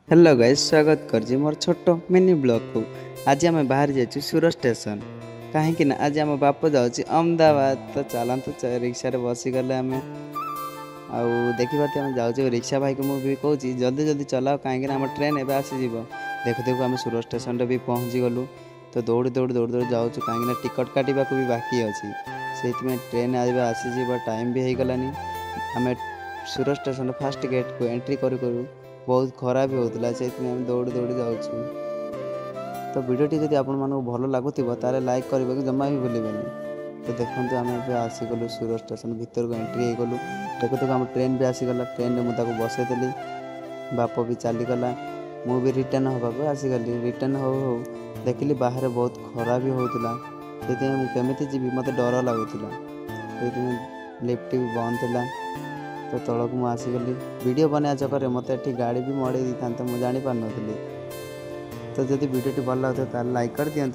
Hello guys, ସ୍ୱାଗତ କରିଛି ମୋର ଛୋଟ ମିନି ବ୍ଲଗ୍କୁ। ଆଜି ଆମେ ବାହାରି ଯାଇଛୁ ସୁରଟ ଷ୍ଟେସନ, କାହିଁକି ନା ଆଜି ଆମ ବାପ ଯାଉଛି ଅହମ୍ମଦାବାଦ। ତ ଚାଲନ୍ତୁ, ରିକ୍ସାରେ ବସିଗଲେ ଆମେ। ଆଉ ଦେଖିପାରୁଥିବେ, ଆମେ ଯାଉଛୁ। ରିକ୍ସା ଭାଇକୁ ମୁଁ ବି କହୁଛି, ଜଲ୍ଦି ଜଲ୍ଦି ଚଲାଅ, କାହିଁକିନା ଆମ ଟ୍ରେନ୍ ଏବେ ଆସିଯିବ। ଦେଖୁ ଦେଖୁ ଆମେ ସୁରଟ ଷ୍ଟେସନରେ ବି ପହଞ୍ଚିଗଲୁ। ତ ଦୌଡ଼ି ଦୌଡ଼ି ଦୌଡ଼ି ଦୌଡ଼ି ଯାଉଛୁ, କାହିଁକିନା ଟିକଟ୍ କାଟିବାକୁ ବି ବାକି ଅଛି। ସେଇଥିପାଇଁ ଟ୍ରେନ୍ ଏବେ ଆସିଯିବ, ଟାଇମ୍ ବି ହେଇଗଲାନି। ଆମେ ସୁରଟ ଷ୍ଟେସନର ଫାଷ୍ଟ ଗେଟ୍କୁ ଏଣ୍ଟ୍ରି କରୁ କରୁ ବହୁତ ଖରା ବି ହେଉଥିଲା, ସେଇଥିପାଇଁ ଆମେ ଦୌଡ଼ି ଦୌଡ଼ି ଯାଉଛୁ। ତ ଭିଡ଼ିଓଟି ଯଦି ଆପଣମାନଙ୍କୁ ଭଲ ଲାଗୁଥିବ, ତାହେଲେ ଲାଇକ୍ କରିବାକୁ ଜମା ବି ଭୁଲିବେନି। ତ ଦେଖନ୍ତୁ, ଆମେ ଏବେ ଆସିଗଲୁ ସୁରଟ ଷ୍ଟେସନ ଭିତରକୁ ଏଣ୍ଟ୍ରି ହେଇଗଲୁ। ଦେଖୁ ଦେଖୁ ଆମ ଟ୍ରେନ୍ ବି ଆସିଗଲା। ଟ୍ରେନ୍ରେ ମୁଁ ତାକୁ ବସେଇଦେଲି, ବାପ ବି ଚାଲିଗଲା, ମୁଁ ବି ରିଟର୍ନ ହେବାକୁ ଆସିଗଲି। ରିଟର୍ନ ହଉ ହଉ ଦେଖିଲି ବାହାରେ ବହୁତ ଖରା ବି ହେଉଥିଲା। ସେଥିପାଇଁ ମୁଁ କେମିତି ଯିବି, ମୋତେ ଡର ଲାଗୁଥିଲା। ସେଇଥିପାଇଁ ଲିଫ୍ଟ ବି ବନ୍ଦ ଥିଲା, ତ ତଳକୁ ମୁଁ ଆସିଗଲି। ଭିଡ଼ିଓ ବନେଇବା ଚକରରେ ମୋତେ ଏଠି ଗାଡ଼ି ବି ମଡ଼େଇ ଦେଇଥାନ୍ତା, ମୁଁ ଜାଣିପାରୁନଥିଲି। ତ ଯଦି ଭିଡ଼ିଓଟି ଭଲ ଲାଗୁଥିବ, ତାହେଲେ ଲାଇକ୍ କରିଦିଅନ୍ତୁ।